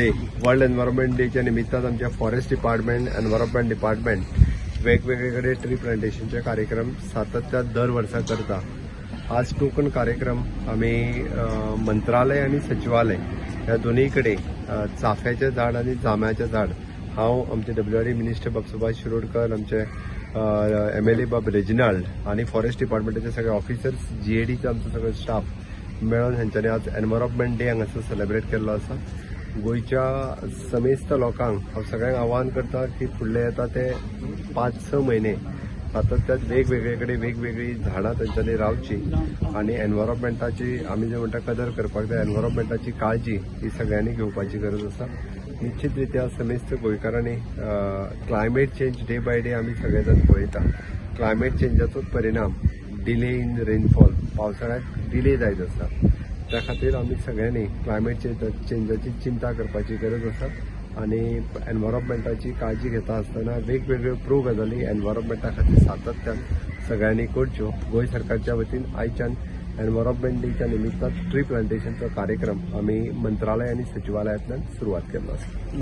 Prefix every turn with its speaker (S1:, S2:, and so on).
S1: Day, world environment डेच्या निमित्तान आमच्या forest department, environment department वेगवेगळे कडेन ट्री प्लांटेशनचे कार्यक्रम सातत्यान दर वर्सा करता. आज टोकन कार्यक्रम आमी मंत्रालय आनी सचिवालय ह्या दोनूय कडेन चाफ्याचें झाड आनी जाम्याचें झाड हांव, आमचे डब्ल्यूआरडी मिनिस्टर बाब सुभाष शिरोडकर, आमचे एमएलए बाब रेजिनाल्ड आनी फॉरेस्ट डिपार्टमेंटाचे सगळे ऑफिसर्स, जीएडीचो आमचो सगळो स्टाफ मेळून हेंच्यांनी आज एनवायरमेंट डे हांगासर सेलेब्रेट केल्लो आसा. गोंयच्या समेस्त लोकांक हांव सगळ्यांक आवाहन करता की फुडले येता ते 5-6 म्हयने सातत्यान वेगवेगळे कडेन वेगवेगळीं झाडां तेंच्यांनी रावची आनी एनवायरमेंटाची आमी जे म्हणटा कदर करपाक जाय, एनवायरमेंटाची काळजी ही सगळ्यांनी घेवपाची गरज आसा. निश्चित रित्या समेस्त गोंयकारांनी climate change day by day आमी सगळे जाण पळयता. क्लायमेट चेंजाचोच परिणाम डिले इन रेनफॉल, पावसाळ्यात डिले जायत आसा. त्या खातीर आमी सगळ्यांनी क्लायमेट चेंजाची चिंता करपाची गरज आसा आनी एनवायरमेंटाची काळजी घेता आसतना वेगवेगळ्यो प्रो गजाली एनवायरमेंटा खातीर सातत्यान सगळ्यांनी करच्यो. गोंय सरकारच्या वतीन आयच्यान एनवायरमेंट डेच्या निमित्तान ट्री प्लांटेशनचो कार्यक्रम आमी मंत्रालय आनी सचिवालयांतल्यान सुरवात केल्लो आसा.